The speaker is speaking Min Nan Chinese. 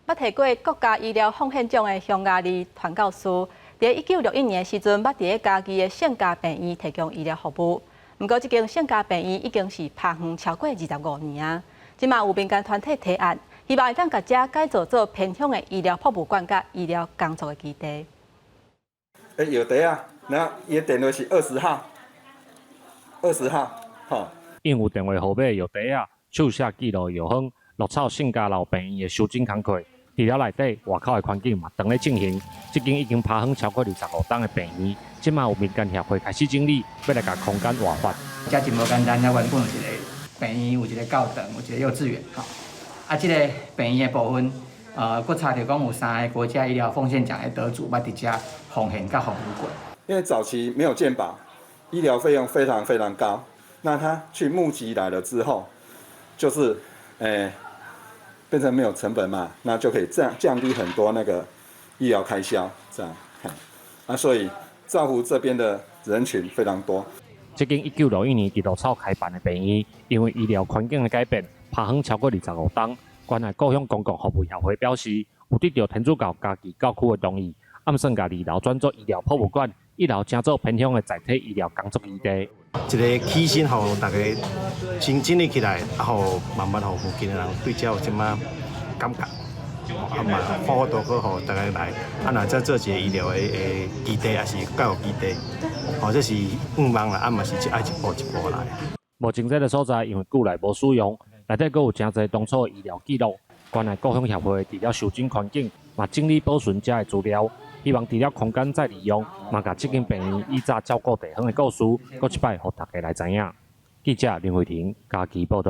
捌提過國家醫療奉獻獎的匈牙利傳教士，佇1961年的時陣，捌佇咧嘉義的聖家病院提供醫療服務。毋過，這間聖家病院已經是拍荒超過25年啊！這馬有民間團體提案，希望會當共遮改造做偏鄉的醫療博物館佮醫療工作的基地。欸，藥袋仔，那伊的電話是20號，20號，吼。印有電話號碼藥袋仔，手寫記錄藥方，鹿草聖家樓病院的收診工課。除了內底，外口的環境嘛，當咧進行。這間已經拍荒超過25冬的病院，這馬有民間協會開始整理，欲來共空間活化。遮真無簡單，遮原本有一个病院，有一个教堂，有一个幼稚園，吼。啊，這个病院的部分，閣查著講有三个國家醫療奉獻獎的得主，捌佇遮奉獻佮服務過。因為早期沒有健保，醫療費用非常非常高。那他去募集來了之後，就是，變成沒有成本嘛，那就可以降低很多那個醫療開銷，這樣，啊，所以造福這邊的人群非常多。這間1961年佇鹿草開辦的病院，因為醫療環境的改變，拍荒超過25冬。關愛故鄉公共服務協會表示，有得著天主教嘉義教區的同意，暗算共二樓轉做醫療博物館，一樓成做偏鄉的載體醫療工作基地。一个起身，予大家先整理起來，啊，予慢慢予附近的人對遮有這麼感覺，啊嘛，發多閣予大家來，啊，若再做一個醫療的基地，抑是教育基地，吼，這是願望啦，啊嘛是愛一步一步來。目前這个所在因為久來無使用，內底閣有誠濟當初的醫療記錄。關愛故鄉協會除了修整環境，嘛整理保存遮的資料，希望除了空間再利用，嘛共這間病院以早照顧地方的故事，閣一擺予大家來知影。記者林慧婷嘉義報導。